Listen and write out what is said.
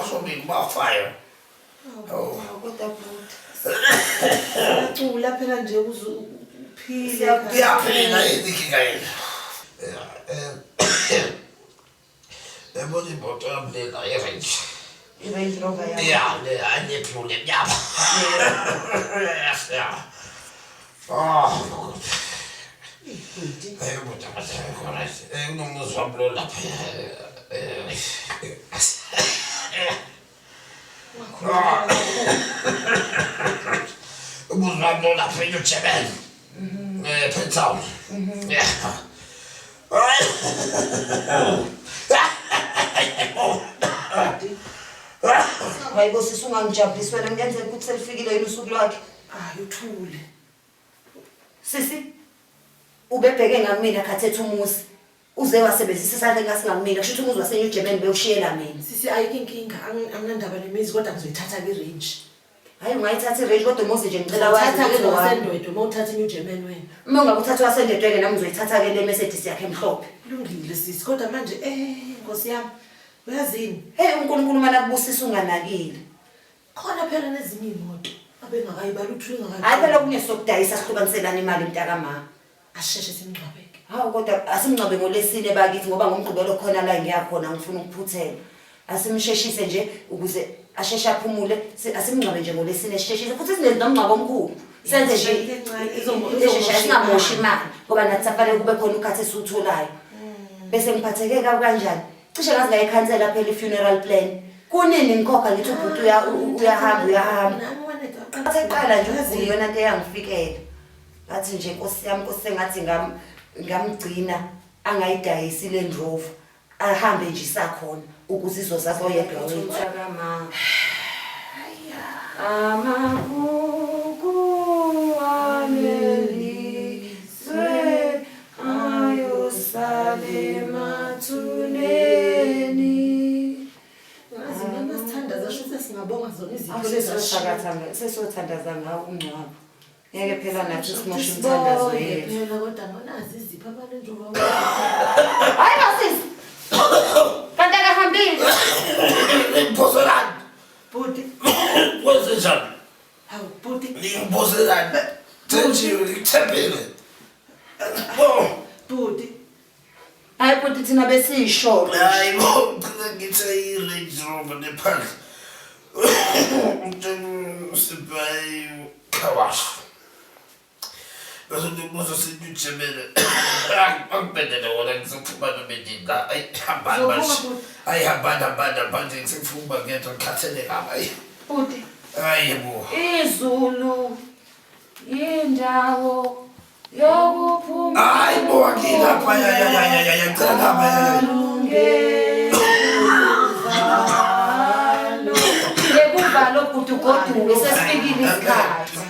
Bashonile bafayo. Hawu kodwa bhuti. Siyacula phela nje ukuze uphile. Iyaphila yini inkinga yenu? Yabona imoto yami lena i-Range. I-Range Rover yakho. Ya, le hayi le blue le mnyama. Ya. Oh, good. Eh, bhuti, right. Eh, kunomuzi wami lo lapha. Eh, umuzi wami lo lapha eNew German. Eh, Cape Town. Yeah. Hayi bo sisi, ungangijabulisi wena, kungenzeka ukuthi selifikile yini usuku lwakhe. Hayi uthule. Sisi, ubebheke ngakumina khathetha umuzi. Uze wasebenzisa isandla engasingakumina, kusho ukuthi umuzi waseNew German bewushiyela mina. Sisi, ayikho inkinga, anginandaba nemizi kodwa ngizoyithatha ke-Range. Hayi, ungayithatha i-Range kodwa umuzi nje ngicela wazi Uthatha ke ukuthi owami. nowaseNdwedwe uma uthatha i-New German wena. Uma ungabe uthatha waseNdwedwe-ke nami ngizoyithatha-ke le Mercedes yakhe emhlophe. Kulungile sisi, kodwa manje Nkosi yami, uyazini? Hey, uNkulunkulu uma nakubusisa unganakile. Khona phela nezinye iy'moto abengakayibali uthule ingakayi. Hayi phela okunye sokudayisa sihlukaniselana imali mntakama. Asheshe simngcwabeke. Hawu kodwa asimngcwabe ngoLwesine bakithi ngoba ngoMgqibelo khona la ngiyakhona ngifuna ukuphuthela. Asimsheshise nje ukuze asheshe aphumule, asimngcwabe nje ngoLwesine sisheshise futhi singenzi nomngcwabo omkhulu. Senze nje Encane, esheshayo singamoshi izomoshi imali ngoba nathi safanele kube khona ukhathi esiwutholayo. Bese ngiphatheke kabi kanjani? Cishe ngaze ngayikhansela phela i-funeral plan. Kunini ngikhokha ngithi ubhuti uyahamba uyahamba. Nami wanetha. Ngathi qala nje ukugula iyona nto eyangifikela. Ngathi nje Nkosi yami, Nkosi, sengathi ngamgcina angayidayisi le Rover. Ahambe nje isakhona ukuze izozazi oyedwa wethu. Amagugu aneliswe ayosala emathuneni. Ngazi noma sithandaza sho ukuthi singabonga zona izipho lezi. Sesothandaza ngawo umngcwabo. Ngeke phela nathi simoshe imithandazo Sibonge yethu. phela kodwa ngonazi izipho abantu njengoba Hayi basisi. Kanti akahambile. Ngiphoselani? Bhuti, Kwenzenjani? hawu bhuti, Ngiphoselani? Thenjiwe, ngikuthembile. Bo. Bhuti. Hayi bhuti, thina besiyisholo. Hayi bo, ngicela ngithe i-Range Rover nephandle. Ngicela usiphayi car wash. Bese ngibuza sithi ujebele. Angibhedele wona, ngizophuma noma inini la. Ayi, hambani manje. Uzophuma, bhuti? Ayi, hambani hambani hambani, ngisefuna ukuba ngedwa, ngikhathele kabi. Ayi. Bhuti. Hayi bo. Izulu yindawo yokuphuma. Hayi bo, angilapha ya ya ya ya ya ya, ngicela ngihamba ya ya. Ngekuvalo bhuti, ugoduke, sesifikile isikhathi.